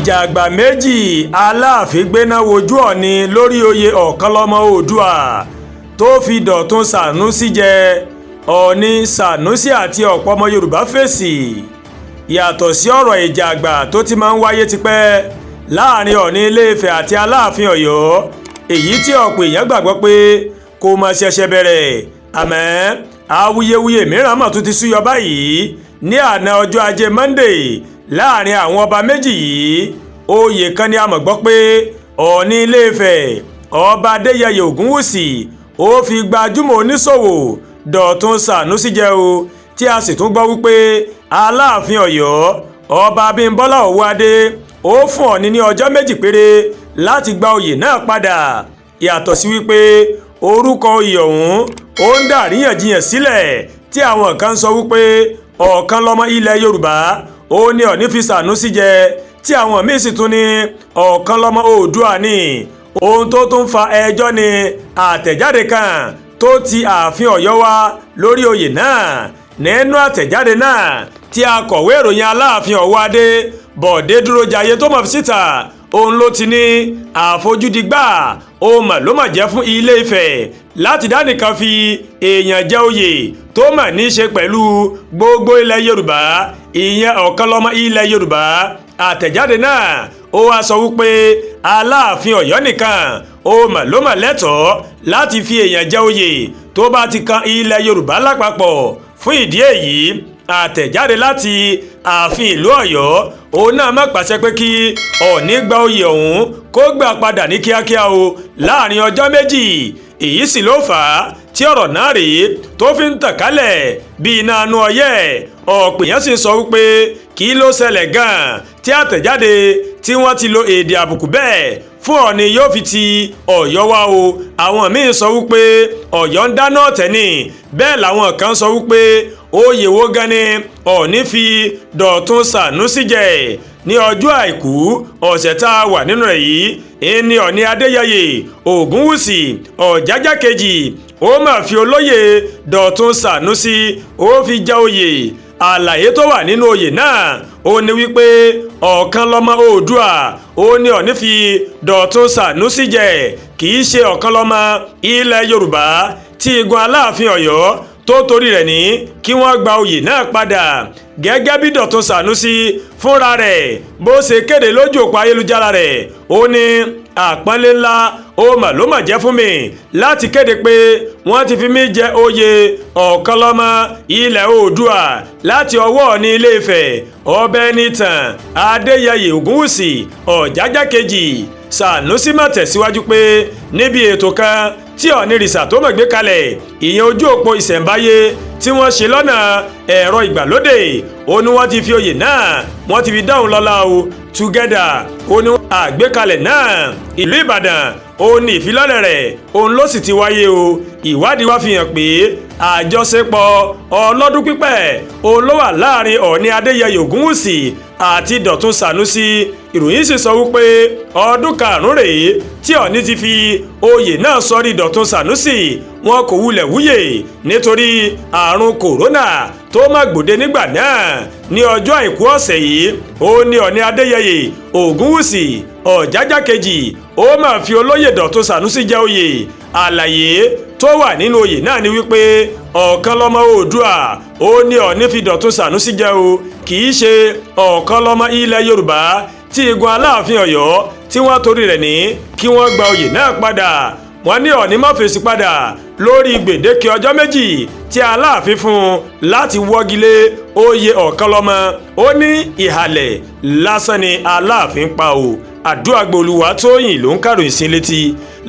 Ìjà àgbà méjì, Aláàfin gbéná wojú Ọ̀ọ̀ni lórí oyè Ọ̀kànlọ́mọ Oòdùà tó fi Dọ̀tun Sànúsì jẹ. Ọ̀ọ̀ni Sànúsì àti ọ̀pọ̀ ọmọ Yorùbá fèsì. Yàtọ̀ sí ọ̀rọ̀ ìjà àgbà tó ti máa ń wáyé tipẹ́ láàrin Ọ̀ọ̀ni Ilé-Ifẹ̀ àti Aláàfin Ọ̀yọ́, èyí tí ọ̀pọ̀ èèyàn gbàgbọ́ pé kò mọ̀ ṣẹ̀ṣẹ̀ bẹ̀rẹ̀, àmọ́ awuyewuye mìíràn mọ̀ tún ti súyọ báyìí ní àná ọjọ́ Ajé Monday láàrin àwọn ọba méjì yìí. Oyè kan ni a mọ̀ gbọ́ pé Ọ̀ọ̀ni Ilé-Ifẹ̀, Ọba Adéyẹyè Ògúnwùsì, ó fi gbajúmọ̀ oníṣòwò Dọ̀tun Sànúsì jẹ o, tí a sì tún gbọ́ wípé Aláàfin Ọ̀yọ́, Ọba Abímbọ́lá Ọwọ́adé, ó fún Ọ̀ọ̀ni ní ọjọ́ 2 péré láti gba oyè náà padà. Yàtọ̀ sí wípé orúkọ oyè ọ̀hún ó ń dá àríyànjiyàn sílẹ̀, tí àwọn kan sọ wípé ọ̀kan lọ́mọ ilẹ̀ Yorùbá ó ní Ọ̀ọ̀ni fi Sànúsì jẹ, tí àwọn míín sì tún ní ọ̀kan lọ́mọ Oòduà ní. Ohun tó tún fa ẹjọ́ ni àtẹ̀jáde kan tó ti ààfin Ọ̀yọ́ wá lórí oyè náà. Nínú àtẹ̀jáde náà tí akọ̀wé ìròyìn Aláàfin Ọ̀wọ́adé, Bọ̀dé Dúrójayé, tó mọ̀ síta, òun ló ti ní àfojúdi gbà ó mà ló mà jẹ́ fún Ilé Ifẹ̀ láti dánìkan fi èèyàn jẹ oyè tó mà ní í ṣe pẹ̀lú gbogbo ilẹ̀ Yorùbá, ìyẹn Ọ̀kànlọ́mọ ilẹ̀ Yorùbá. Àtẹ̀jáde náà ó wá sọ wípé Aláàfin Ọ̀yọ́ nìkan ó mà ló mà lẹ́tọ̀ọ́ láti fi èèyàn jẹ oyè tó bá ti kan ilẹ̀ Yorùbá lápapọ̀. Fún ìdí èyí, àtẹ̀jáde láti ààfin ìlú Ọ̀yọ́ òun náà má pàṣẹ pé kí Ọ̀ọ̀ni gba oyè ọ̀hún, kó gbà padà ní kíákíá o láàrin ọjọ́ 2. Èyí sì ló fà á tí ọ̀rọ̀ náà rèé tó fi ń tàn kálẹ̀ bí iná anú ọyẹ́. Ọ̀pọ̀ èèyàn sì ń sọ wípé kí ló ṣẹlẹ̀ gan-an tí àtẹ̀jáde tí wọ́n ti lo èdè àbùkù bẹ́ẹ̀ fún Ọ̀ọ̀ni yóò fi ti Ọ̀yọ́ wá o. Àwọn míín sọ wípé Ọ̀yọ́ ń dáná ọ̀tẹ̀ ni. Bẹ́ẹ̀ làwọn kan sọ wípé oyè wo gan ni Ọ̀ọ̀ni fi Dọ̀tun Sànúsì jẹ? Ní ọjọ́ Àìkú ọ̀sẹ̀ tá a wà nínú rẹ̀ yìí ìní Ọ̀ọ̀ni Adéyẹyè Ògúnwùsì Ọ̀jájá kejì ó mà fi olóyè Dọ̀tun Sànúsì, ó fi jẹ oyè. Àlàyé tó wà nínú oyè náà ó ní wípé ọ̀kan lọ́mọ Oòduà ó ní Ọ̀ọ̀ni fi Dọ̀tun Sànúsì jẹ, kì í ṣe ọ̀kan lọ́mọ ilẹ̀ Yorùbá tí igun Aláàfin Ọ̀yọ́ tó torí rẹ̀ ní kí wọ́n gba oyè náà padà. Gẹ́gẹ́ bí Dọ̀tun Sànúsì fúnra rẹ̀ bó ṣe kéde lójú òpó ayélujára rẹ̀, ó ní àpọ́nlé ńlá ó mà ló mà jẹ́ fún mi láti kéde pé wọ́n ti fi mí jẹ oyè Ọ̀kànlọ́mọ ilẹ̀ Oòduà láti ọwọ́ Ọọ̀ni Ilé-Ifẹ̀, Ọba Ẹnìtàn Adéyẹyè Ògúnwùsì Ọ̀jájá kejì. Sànúsì má tẹ̀síwájú pé níbi ètò kan tí Ọ̀nìrìsà tó mọ̀ gbé kalẹ̀, ìyẹn ojú òpó ìṣẹ̀ǹbáyé tí wọ́n ṣe lọ́nà ẹ̀rọ ìgbàlódè, ó ní wọ́n ti fi oyè náà, wọ́n ti fi dáhùn lọ́lá o. Together, ó ní àgbékalẹ̀ náà, ìlú Ìbàdàn ó ní ìfilọ́lẹ̀ rẹ̀, òun ló sì ti wáyé o. Ìwádìí wá fi hàn pé àjọṣepọ̀ ọlọ́dún pípẹ́ òun ló wà láàrin Ọ̀ọ̀ni Adéyẹyè Ògúnwùsì àti Dọ̀tun Sànúsì. Ìròyìn sì sọ wípé ọdún 5 rèé tí Ọ̀ọ̀ni ti fi oyè náà sọrí Dọ̀tun Sànúsì. Wọn kò wulẹ̀ wúyè nítorí àrùn kòrónà tó má gbòde nígbà náà. Ní ọjọ́ Àìkú ọ̀sẹ̀ yìí ó ní Ọ̀ọ̀ni Adéyẹyè Ògúnwùsì Ọ̀jájá kejì ó máa fi olóyè Dọ̀tun Sànúsì jẹ oyè. Àlàyé tó wà nínú oyè náà ni wípé ọ̀kan lọ́mọ Oòduà ó ní Ọ̀ọ̀ni fi Dọ̀tun Sànúsì jẹ o, kì í ṣe ọ̀kan lọ́mọ ilẹ̀ Yorùbá tí igun Aláàfin Ọ̀yọ́ tí wọ́n torí rẹ̀ ní kí wọ́n gba oyè náà padà. Wọ́n ní Ọ̀ọ̀ni má fèsì padà lórí gbèdéke ọjọ́ 2 tí Aláàfin fún un láti wọ́gilé oyè Ọ̀kànlọ́mọ. Ó ní ìhàlẹ̀ lásán ni Aláàfin pa o. Àdúràgbòlùwà Tóyìn ló ń kàròyìn sí létí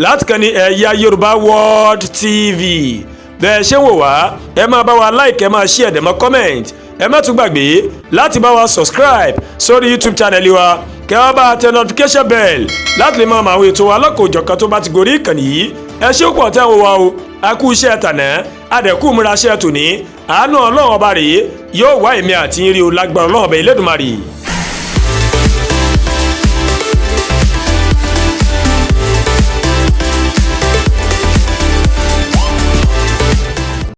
láti kàn ní Ẹ̀yà Yorùbá World TV. Bẹ́ẹ̀ ṣé wò wá, ẹ máa bá wa like, ẹ máa share, dẹ̀ mọ́ comment. Ẹ má tún gbàgbé láti bá wa subscribe sórí YouTube channel wa, kẹ́ wá bá tẹ notification bell láti lè máa mọ àwọn ètò wa lọ́kọ̀ọ́jọ̀kan tó bá ti gorí ìkànnì yìí. Ẹ ṣé pọ̀ tẹ́ ń wò wá o. A kú iṣẹ́ tànà, adẹ̀kú múra iṣẹ́ tòní. Àánú Ọlọ́run Ọba rèé yóò wá èmi àti yín rí o, lágbára Ọlọ́run Ọba Elédùmarè.